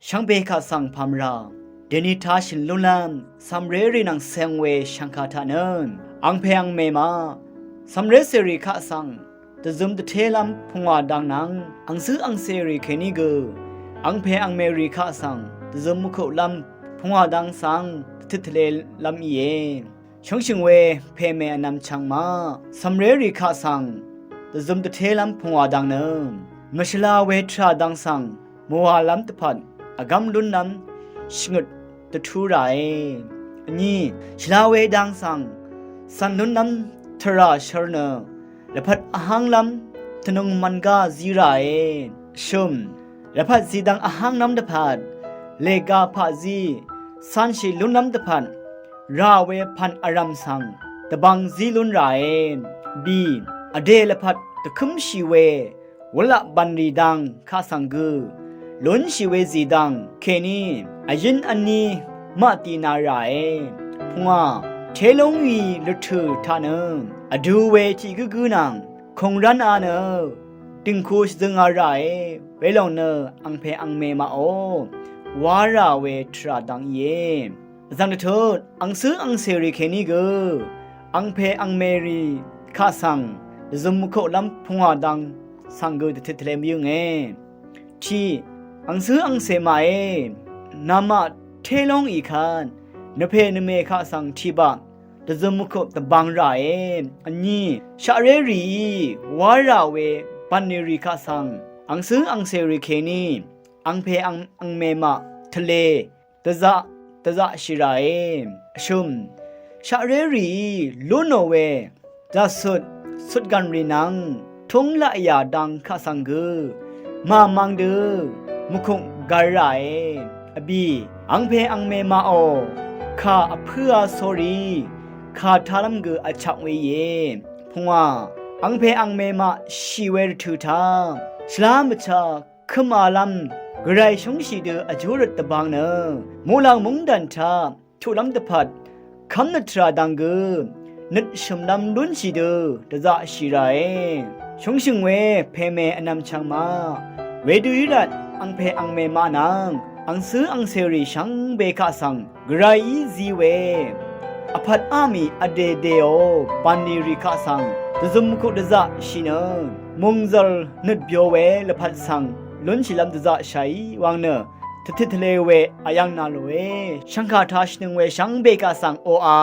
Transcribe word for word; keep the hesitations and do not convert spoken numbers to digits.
shvngbe kaq svng pàmvrà dèni tāshø̀n lúnlv́m cv̀mrérì nvng cv̄ng we shv̀ngkà taq nø angpè angmè maq cv̀mré cèrì kaq svng dvzøm dvtélv́m pungwà dang nvng angzǿ angcèrì kèní gø angpè angmèrì kaq svng dvzøm mvkuqlv́m pungwà dang svng dvtøt tvlelv́m íe. Shóngshø̀ng we pèmè vnvm chvng maq cv̀mrérì kaq svng dvzøm dvtélv́m pungwà dang nø mvshvla we tvrà dang svng mvwàlv́m dvpvt vgv́m lúnlv́m shvngøt dvtú ràe. Vní shvla we dang svng cv̀n lúnlv́m tvrà shvr nø lvpat vhánglv́m tvnung mv̀n gá zí ràe. Shø̀m lvpat zìdvng vhánglv́m dvpvt lèga paqzí cv̄nshì lúnlv́m dvpvt rà we pv̀n vrv̀m svng dvbvng zí lún ràe. Bì vdè lvpat dvkǿmshì we wulaq bv̀nrì dang kaq svng gø lúnshì we zìdvng kèní vyǿn vní maqtì nà ràe. Pungwà télúngì rvtø̀ taq nø vdu we tiq gǿgǿ nvng kùngrv́n a nø dìngku shvzønga ràe. Welòng nø angpè angmè maqò wá rà we tvrà dang íe. Vzv̀ng dvtut angcǿ angcèrì kèní gø angpè angmèrì kaq svng dvzøm mvkuqlv́m pungwà dang svng gø dvtøt tvlé mvyǿnge. Tiq angcǿ angcè màe, namaq télúngì kvt nvpè nvmè kaq svng tiqbaq dvzøm mvkuq dvbvng ràe. Vní shaqré rìí wá rà we bv̀nlì rì kaq svng angcǿ angcèrì kèní angpè angmè maq tvlē dvzaq dvzaqshì ràe. Vshø̀m shaqré rìí lúnò we dvzaqsut sutgv̀nrì nvng túng laqyà dang kaq svng gø màmvng dø mvkuk gvr ràe. Vbì angpè angmè maqò kà vpǿa sórí kà tálv́m gø vchvk we íe. Pungwà angpè angmè maq shì we rvtø̀ taq shvlá mvchá kømalv́m gvray shúngshì dø vjú røt dvbvng nø muqlàng mungdàn taq tuqlv́m dvpvt kv́mnøt tvrà dang gø nøt shø̀mlv́m lúnshì dø dvzaqshì ràe. Shóngshø̀ng we pèmè vnvm chvng maq wedø í rvt angpè angmè maq nvng angcǿ angcèrì shvngbe kaq svng gvrayí zi we vpvt á mì vdèdèò bv̀nlì rì kaq svng dvzøm mvkuq dvzaqshì nø mòngzv̀l nøt byo we lvpat svng lúnshìlv́m dvzaqshàí wvng nø dvtøt tvlē we vyv̀ng nà lòe. Shv̀ngkà taq shvnøng we shvngbe kaq svng oqà